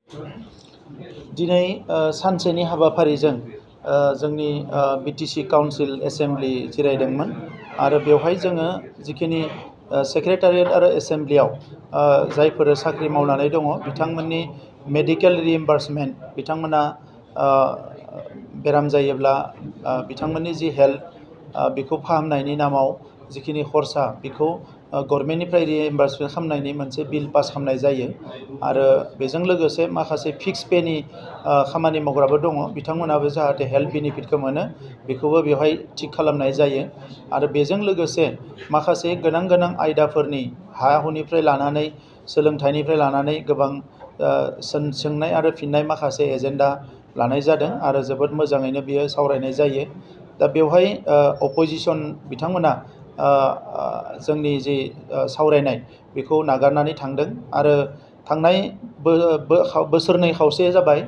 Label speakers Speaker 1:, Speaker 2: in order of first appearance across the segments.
Speaker 1: दिनै सानसेनि हाबाफारिजों जोंनि बिटिसि काउन्सिल एसेम्ब्लि जिरायदोंमोन आरो बेवहाय जोङो जिखिनि सेक्रेटारियेट आरो एसेम्ब्लियाव जायफोर साख्रि मावनानै दङ बिथांमोननि मेडिकेल रिइम्बार्समेन्ट बिथांमोना बेराम जायोब्ला बिथांमोननि जि हेल्थ बेखौ फाहामनायनि नामाव जिखिनि खरसा बेखौ गभर्नमेन्टनिफ्राय रिइम्बार्समेन्ट खालामनायनि मोनसे बिल पास खालामनाय जायो आरो बेजों लोगोसे माखासे फिक्स पेनि खामानि मावग्राबो दङ बिथांमोनाबो जाहाथे हेल्थ बेनिफिटखौ मोनो बेखौबो बेवहाय थिग खालामनाय जायो आरो बेजों लोगोसे माखासे गोनां गोनां आयदाफोरनि हा हुनिफ्राय लानानै सोलोंथाइनिफ्राय लानानै गोबां सोंनाय आरो फिननाय माखासे एजेन्डा लानाय जादों आरो जोबोद मोजाङैनो बियो सावरायनाय जायो। दा बेवहाय अपोजिसन बिथांमोना जोंनि जि सावरायनाय बेखौ नागारनानै थांदों आरो थांनाय बोसोरनै खावसे जाबाय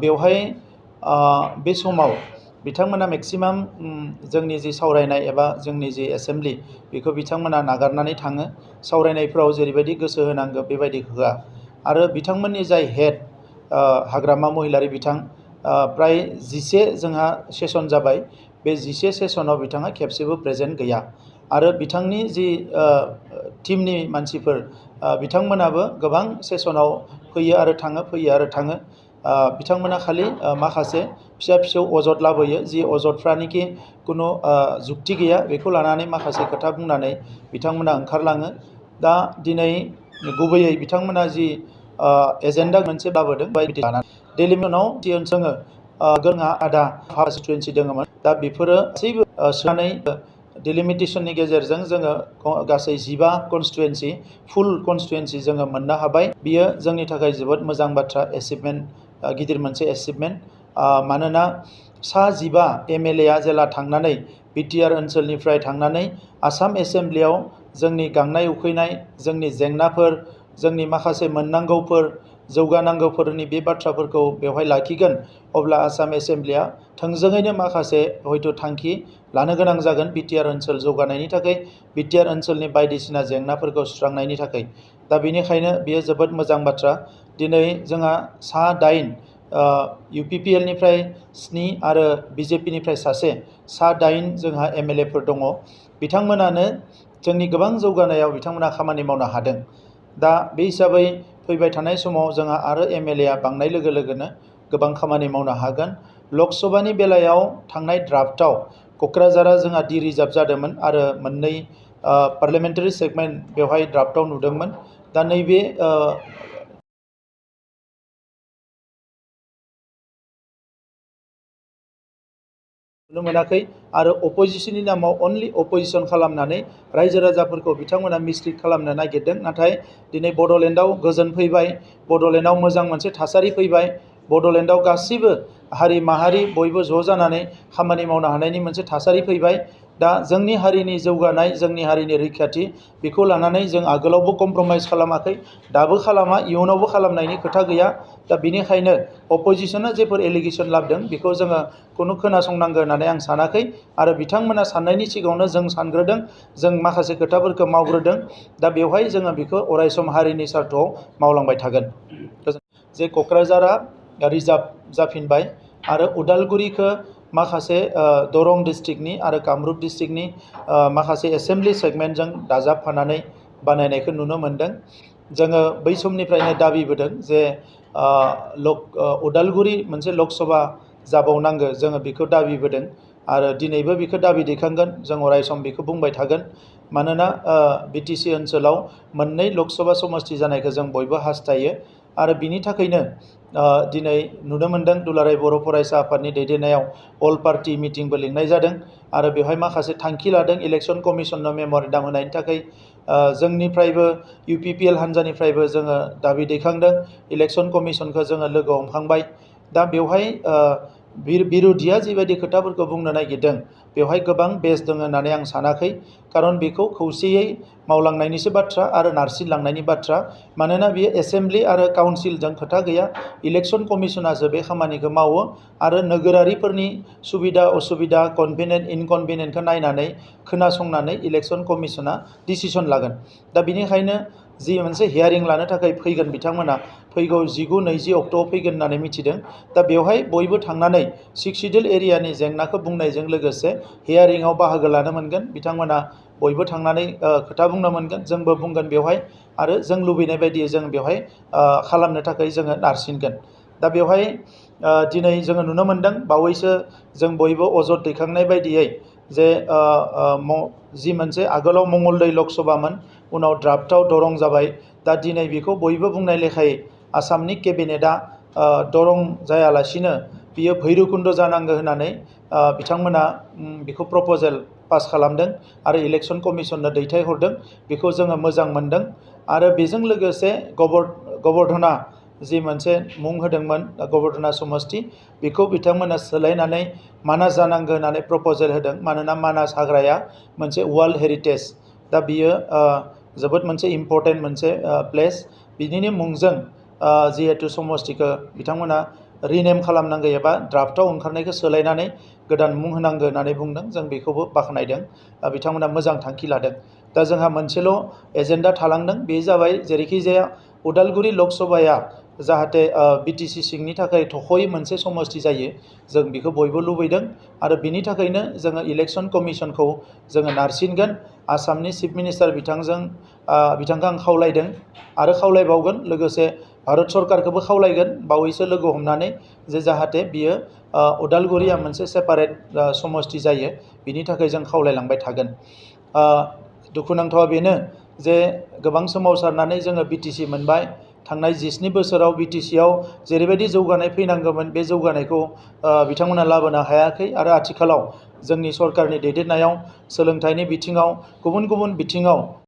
Speaker 1: बेवहाय बे समाव बिथांमोना मेक्सिमाम जोंनि जि सावरायनाय एबा जोंनि जि एसेम्ब्लि बेखौ बिथांमोना नागारनानै थाङो सावरायनायफ्राव जेरैबायदि गोसो होनांगौ बेबायदि होआ आरो बिथांमोननि जाय हेड हाग्रामा महिलारि बिथां प्राय 11 जोंहा सेसन जाबाय बे 11 सेसनाव बिथाङा खेबसेबो प्रेजेन्ट गैया आरो बिथांनि जि टीमनि मानसिफोर बिथांमोनाबो गोबां सेसनाव फैयो आरो थाङो बिथांमोना खालि माखासे फिसा फिसौ अजद लाबोयो जि अजदफ्रानिखि कुनु जुक्ति गैया बेखौ लानानै माखासे खोथा बुंनानै बिथांमोना ओंखारलाङो। दा दिनै गुबैयै बिथांमोना जि एजेन्डा मोनसे लाबोदों बायदि लानानै डेलिमिटनाव जोङो जोंहा आदा कन्स्टिटुवेन्सि दङमोन दा बेफोरो गासैबो सोनानै डिलिमिटेसननि गेजेरजों जोङो गासै 15 कन्स्टिटुवेन्सि फुल कन्स्टिटुवेन्सि जोङो मोननो हाबाय बियो जोंनि थाखाय जोबोद मोजां बाथ्रा एचिभमेन्ट गिदिर मोनसे एचिभमेन्ट मानोना सा 15 एमएलएआ जेला थांनानै बिटिआर ओनसोलनिफ्राय थांनानै आसाम एसेम्ब्लियाव जोंनि गांनाय उखैनाय जोंनि जेंनाफोर जोंनि माखासे मोननांगौफोर जौगानांगौफोरनि बे बाथ्राफोरखौ बेवहाय लाखिगोन अब्ला आसाम एसेम्ब्लिया थोंजोङैनो माखासे हयथ' थांखि लानो गोनां जागोन बिटिआर ओनसोल जौगानायनि थाखाय बिटिआर ओनसोलनि बायदिसिना जेंनाफोरखौ सुस्रांनायनि थाखाय दा बेनिखायनो बेयो जोबोद मोजां बाथ्रा। दिनै जोंहा सा 8 इउपिपिएलनिफ्राय 7 आरो बिजेपिनिफ्राय सासे सा 8 जोंहा एमएलएफोर दङ बिथांमोनानो जोंनि गोबां जौगानायाव बिथांमोना खामानि मावनो हादों। दा बे हिसाबै फैबाय थानाय समाव जोंहा आरो एमएलएआ बांनाय लोगो लोगोनो गोबां खामानि मावनो हागोन। लकसभानि बेलायाव थांनाय ड्राफ्टआव क'क्राझारा जोंहा डि रिजार्भ जादोंमोन आरो मोननै पार्लियामेन्टारि सेगमेन्ट बेवहाय ड्राफ्टआव नुदोंमोन। दा नैबे नुनो मोनाखै आरो अपोजिशननि नामाव अनलि अपोजिशन खालामनानै रायजो राजाफोरखौ बिथांमोना मिसलिड खालामनो नागिरदों नाथाय दिनै बड'लेण्डआव गोजोन फैबाय बड'लेण्डआव मोजां मोनसे थासारि फैबाय बड'लेण्डआव गासिबो हारि माहारि बयबो ज' जानानै खामानि मावनो हानायनि मोनसे थासारि फैबाय। दा जोंनि हारिनि जौगानाय जोंनि हारिनि रैखाथि बेखौ लानानै जों आगोलावबो कमप्रमाइज खालामाखै दाबो खालामा इयुनावबो खालामनायनि खोथा गैया। दा बेनिखायनो अपोजिशना जेफोर एलिगेसन लाबोदों बेखौ जोङो खुनु खोनासंनांगौ होननानै आं सानाखै आरो बिथांमोना साननायनि सिगाङावनो जों सानग्रोदों जों माखासे खोथाफोरखौ मावग्रोदों। दा बेवहाय जोङो बेखौ अरायसम हारिनि स्वार्थआव मावलांबाय थागोन। जे क'क्राझारा रिजार्भ जाफिनबाय आरो उदालगुरिखौ माखासे दरं डिस्ट्रिक्टनि आरो कामरुप डिस्ट्रिक्टनि माखासे एसेम्ब्लि सेगमेन्टजों दाजाबफानानै बानायनायखौ नुनो मोन्दों। जोङो बै समनिफ्रायनो दाबिबोदों जे उदालगुरि मोनसे लकसभा जाबावनांगौ जोङो बेखौ दाबिबोदों आरो दिनैबो बेखौ दाबि दैखांगोन जों अरायसम बेखौ बुंबाय थागोन। मानोना बिटिसि ओनसोलाव मोननै लकसभा समष्टि जानायखौ जों बयबो हास्थायो आरो बिनि थाखायनो दिनै नुनो मोन्दों दुलाराय बर' फरायसा आफादनि दैदेननायाव अल पार्टि मिटिंबो लिंनाय जादों आरो बेवहाय माखासे थांखि लादों इलेक्सन कमिसननो मेम'रेन्डाम होनायनि थाखाय जोंनिफ्रायबो इउपिपिएल हान्जानिफ्रायबो जोङो दाबि दैखांदों इलेक्सन कमिसनखौ जोङो लोगो हमखांबाय। दा बेवहाय बिरोधिया जिबायदि खोथाफोरखौ बुंनो नागिरदों बेवहाय गोबां बेस दङ होननानै आं सानाखै खारन बेखौ खौसेयै मावलांनायनिसो बाथ्रा आरो नारसिनलांनायनि बाथ्रा। मानोना बेयो एसेम्ब्लि आरो काउन्सिलजों खोथा गैया इलेक्सन कमिसनासो बे खामानिखौ मावो आरो नोगोरारिफोरनि सुबिदा असुबिदा कनभिनियेन्ट इनकनभिनियेन्टखौ नायनानै खोनासंनानै इलेक्सन कमिसना डिसिसन लागोन। दा बेनिखायनो जि मोनसे हियारिं लानो थाखाय फैगोन बिथांमोना फैगौ 19-20 अक्ट'आव फैगोन होननानै मिथिदों। दा बेवहाय बयबो थांनानै 6 सिडिउल एरियानि जेंनाखौ बुंनायजों लोगोसे हियारिंआव बाहागो लानो मोनगोन। बिथांमोना बयबो थांनानै खोथा बुंनो मोनगोन, जोंबो बुंगोन बेवहाय, आरो जों लुबैनाय बायदियै जों बेवहाय खालामनो थाखाय जोङो नारसिनगोन। दा बेवहाय दिनै जोङो नुनो मोनदों, बावैसो जों बयबो अजद दैखांनाय बायदियै जे जि मोनसे आगोलाव मंगलदै लकसभामोन, उनाव ड्राफ्टआव दरं जाबाय। दा दिनै बेखौ बयबो बुंनाय लेखायै आसामनि केबिनेटआ दरं जायालासिनो बियो भैरबकुन्द जानांगौ होननानै बिथांमोना बेखौ प्रप'जेल पास खालामदों आरो इलेक्सन कमिसननो दैथायहरदों। बेखौ जोङो मोजां मोनदों। आरो बेजों लोगोसे गबर्धना जि मोनसे मुं होदोंमोन गबर्धना समस्ति, बेखौ बिथांमोना सोलायनानै मानास जानांगौ होननानै प्रप'जेल होदों। मानोना मानास हाग्राया मोनसे वर्ल्ड हेरिटेज। दा बियो जोबोद मोनसे इम्पर्टेन्ट मोनसे प्लेस। बिनिनो मुंजों जिहेतु समस्तिखौ बिथांमोना रिनेम खालामनांगौ एबा ड्राफ्टआव ओंखारनायखौ सोलायनानै गोदान मुं होनांगौ होननानै बुंदों। जों बेखौबो बाख्नायदों। बिथांमोना मोजां थांखि लादों। दा जोंहा मोनसेल' एजेन्डा थालांदों, बे जाबाय जेरैखि जाया उदालगुरि लकसभाया जाहाथे बिटिसि सिंनि थाखाय थख'यै मोनसे समस्ति जायो, जों बेखौ बयबो लुबैदों। आरो बिनि थाखायनो जोङो इलेक्सन कमिसनखौ जोङो नारसिनगोन। आसामनि चिफ मिनिस्टार बिथांखौ आं खावलायदों आरो खावलायबावगोन, लोगोसे भारत सरकारखौबो खावलायगोन बावैसो लोगो हमनानै, जे जाहाथे बियो उदालगुरिया मोनसे सेपारेट समस्ति जायो। बिनि थाखाय जों खावलायलांबाय थागोन। दुखुनांथावा बेनो जे गोबां सोमावसारनानै जोङो बिटिसि मोनबाय। थांनाय 17 बोसोराव बिटिसिआव जेरैबायदि जौगानाय फैनांगौमोन, बे जौगानायखौ बिथांमोना लाबोनो हायाखै। आरो आथिखालाव जोंनि सरकारनि दैदेननायाव सोलोंथाइनि बिथिङाव, गुबुन गुबुन बिथिङाव